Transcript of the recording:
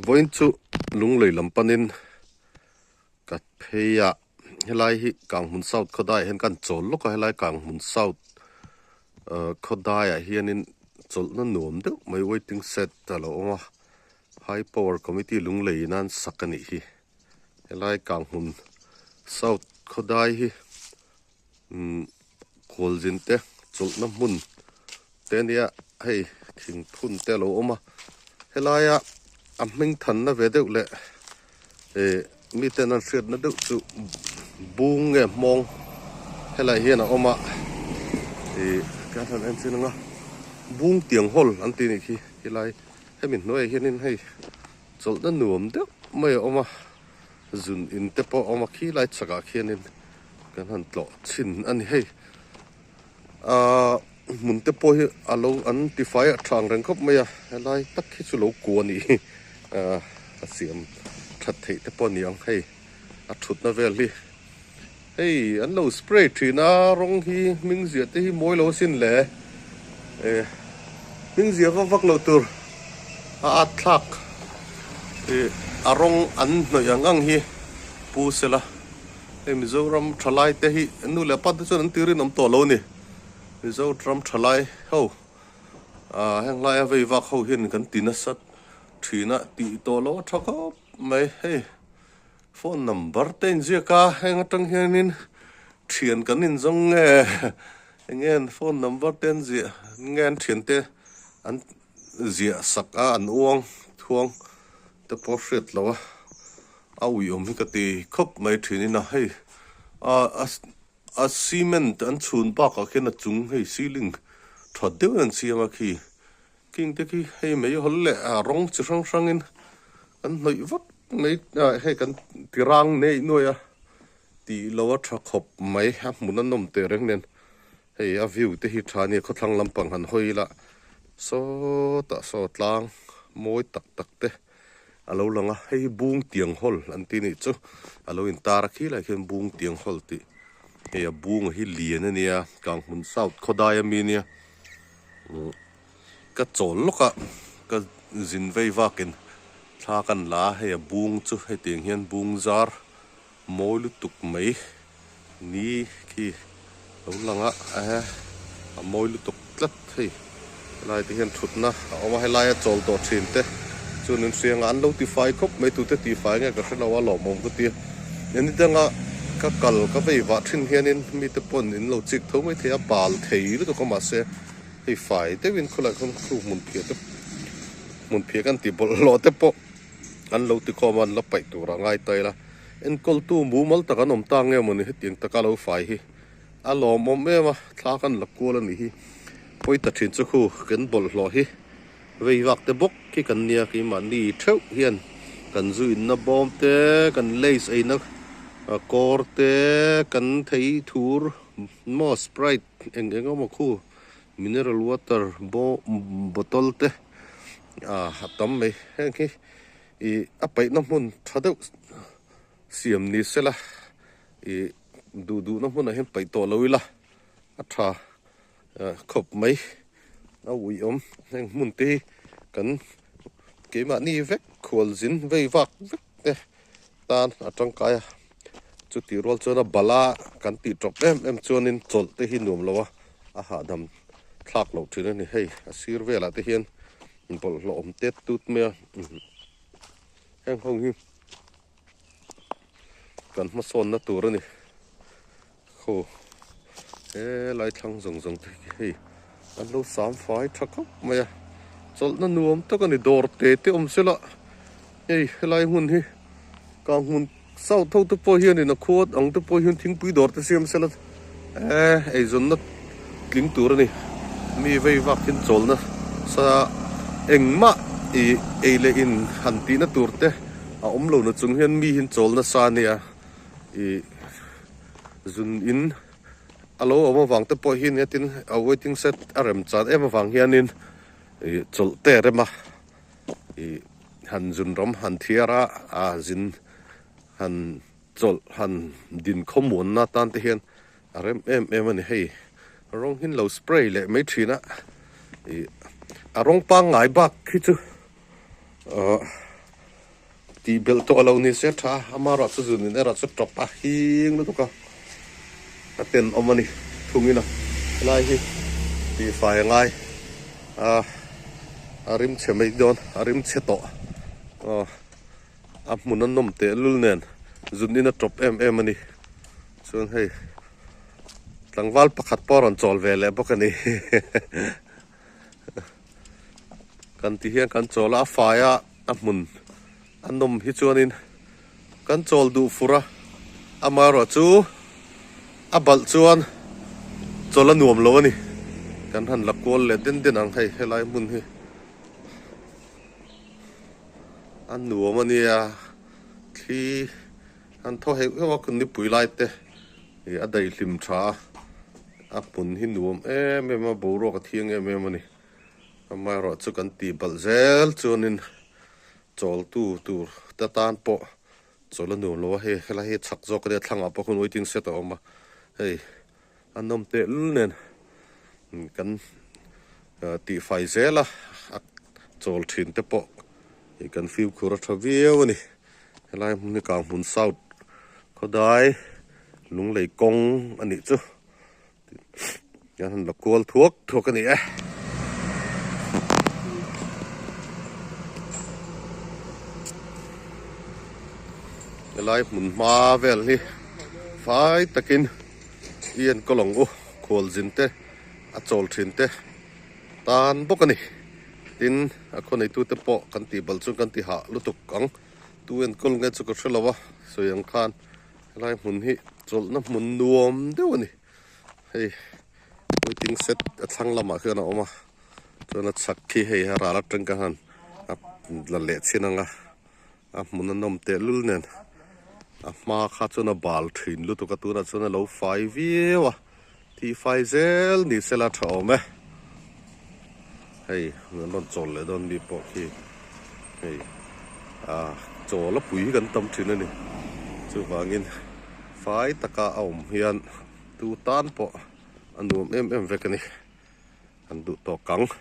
Vawiin chu lunglei lam panin ka phei a, helai hi Kanghmun South khawdaiah hian kan chawl lawk a, helai Kanghmun South ah khawdaiah hianin chawlhna nuam deuh mai waiting shed a lo awm a, High Power Committee lunglei in an sak a nih hi, helai Kanghmun South khawdai hi umm khualzin te chawlhna hmun te ania hei thingphun te alo awm a helaia a hming thanna ve deuh leh ih miten an hriatna deuh chu bung nge hmawng helai hian a awm a ih kan han en chin anga bung tiang hawl an tih anih khi helai hemi hnuaiah hianin hei chawlhna nuam deuh mai a awm a zun in te pawh a awm a khilai chhakah khianin. Kan han tlawh chhin a ni hei ahh hmun te pawh hi a lo an tifai a tha ang reng khawp mai a helai tak hi chu lo kua a nih hi ahh a siam that theih te pawh a ni ang hei a thutna vel hi hei an lo spray thin a rawng hi hming ziah te hi mawi lo asin le eh hming ziah vak vak loh tur a at thlak ih a rawng an hnawih ang ang hi pu sela. Hei Mizoram thalai te hi nu leh pa te chuan an tirin awm tawh lo a ni. Mizoram thalai ho ah heng laia vei vak ho hian kan ti nasa thin a tih tawh lo a tha khawp mai. Hei phone number te inziak a heng atang hianin thian kan inzawng nge eng nge an phone number te an ziah nge an thian te an ziah sak a an uang thuang te pawh hriat loh a. A uiawm hi ka ti khawp mai thin in a hei a a cement an chhun bakah khian a chung hei ceiling tha deuh in an siam a khi king te khi hei mei hawl leh a rawng chi hrang hrang in kan hnawih vak mai a hei kan ti rang neih nuai a tih lo a tha khawp mai a hmun a nawm teh reng nen hei a view te hi tha a nia khawthlang lampang han hawi ila sawtah saw tlang mawi tak tak te. A lo lang a, hei hi bung tiang hawl an tih nih chu a lo intar a khilaiah khian bung tiang hawl tih hei a bung hi lian a nia Kanghmun South khawdai ami a nia umm ka chawl lawk a ka zin vei vakin thla kan la a hei a bung chu hetiang hian bung zar mawi lutuk mai ni khi lo lang a a mawi lutuk tlat hei helai te hian thutna a awm a helaia chawl tawh thin te chuan in hriang a an lo tifai khawp mai tute tifai nge ka hrelo a lawmawm ka ti a ni danga ka kal ka vei vah thin hianin mite pawn in lo chik tho mai thei a bal thei lutuk a mahse hei fai deuhin khawlai khawn khu hmun phiah te hmun phiah kan tih bawlhhlawh te pawh. An lo ti khawm a, an la paih tur a ngai ta ila. Enkawltu mumal tak an awm ta nge mawni hetiang taka lo fai hi a lawmawm em a, thla kan la kual a nih hi. Pawi ta thin chu khu kan bawlhhlawh hi vei vak te bawk khi kan nia keimahni theuh hian kan zu inna bawm te, kan lace eina kawr te, kan thei thur maw sprite eng eng emaw khu mineral water bawm bottle te. Ah a tam mai heng hi ih a paihna hmun tha deuh siam ni sela ih duh duhna hmunah hian paih tawh lo ila a tha ah khawp mai a uiawm heng hmun te hi kan keimahni vek khualzin vei vak vek te tan a tangkai a chutih rual chuan a bala kan tih tawp em em chuanin chawlh te hi nuam lo a a hahdam thlak loh thin a ni hei a sir velah te hian bawlhhlawh awm tet tut mai a heng ho hi kan hmasawnna tur a ni khaw helai thlang zawng zawng te hi hei an lo sam fai tha khawp mai a chawlhna nuam tak a ni dawr te te awm sela hei helai hmun hi kang hmun south ho te pawh hianin a khua ang te pawh hian thingpui dawr te siam sela eh eizawnna tling tur a ni mi vei vak hian chawlhna sa engmah ih ei leh in han tihna tur te a awm lo na chung hian mi hian chawlhna sa a nia ih zun in a lo awm avang te pawh hi nia tin a waiting shed a rem chan em avang hianin ih chawlh te a rem a ih han zun rawm han thiar a ah zin han chawlh han din khawmuanna tan te hian a rem em em a ni hei rawng hi an lo spray leh mai thin a ih a rawng pangngai bak hi chu ahh. Tih belh tawh lo ni se tha, amaherawh chu zun in erawh chu tawp a hing lutuk a, a tenawm a ni thungin a, helai hi tihfai a ngai a, a rim chhe mai dawn, a rim chhe tawh aw, a hmun a nawm teh lul nen zun in a tawp em em a ni, chuan hei tlangval pakhat pawh a rawn chawl ve leh bawk a ni. Kan ti hian kan chawl a, a fai a, a hmun a nawm hi chuanin kan chawl duh fur a, amaherawhchu a balh chuan chawl a nuam lo a ni. Kan han la kual leh den den ang hei helai hmun hi a nuam a nia, thli an thaw heuh heuh a, nipui lai te. Ih a daihlim tha a, a hmun hi nuam em em a, boruak a thiang em em a ni. Amaherawh chu kan tih balh zel chuanin chawltu tur te tan pawh chawl a nuam lo a, hei helai hi chhak zawk a nia thlangah pawh khawn waiting shed a awm a, hei a nawm tehlul nen kan tihfai zel a, a chawl thin te pawh ih kan fimkhur a tha viau a ni. Helai hmun hi Kanghmun South khawdai Lunglei kawng a nih chu hian han la kual thuak thuak a ni e. Helai hmun hma vel hi fai takin i enkawl ang u khualzin te a chawl thin te tan bawk a ni. Tin a khaw neitute pawh kan tih balh chuan kan ti hah lutuk ang. Tu enkawl nge chu ka hre lo a, sawi ang khan helai hmun hi chawlhna hmun nuam deuh a ni. Hei waiting shed a thlang lamah khian a awm a, chuan a chhak khi hei a ral atang ka han a la leh chhin ang a, a hmun a nawm tehlul nen a hma kha chuan a bal thin lutuk a, tunah chuan a lo fai viau a, tihfai zel ni sela tha awm e. Hei an rawn chawl leh dawn mi pawh khi hei ah chawl a pui hi kan tam thin a ni chuvangin fai taka a awm hian tu tan pawh a nuam em em vek a ni an duh tawk ang.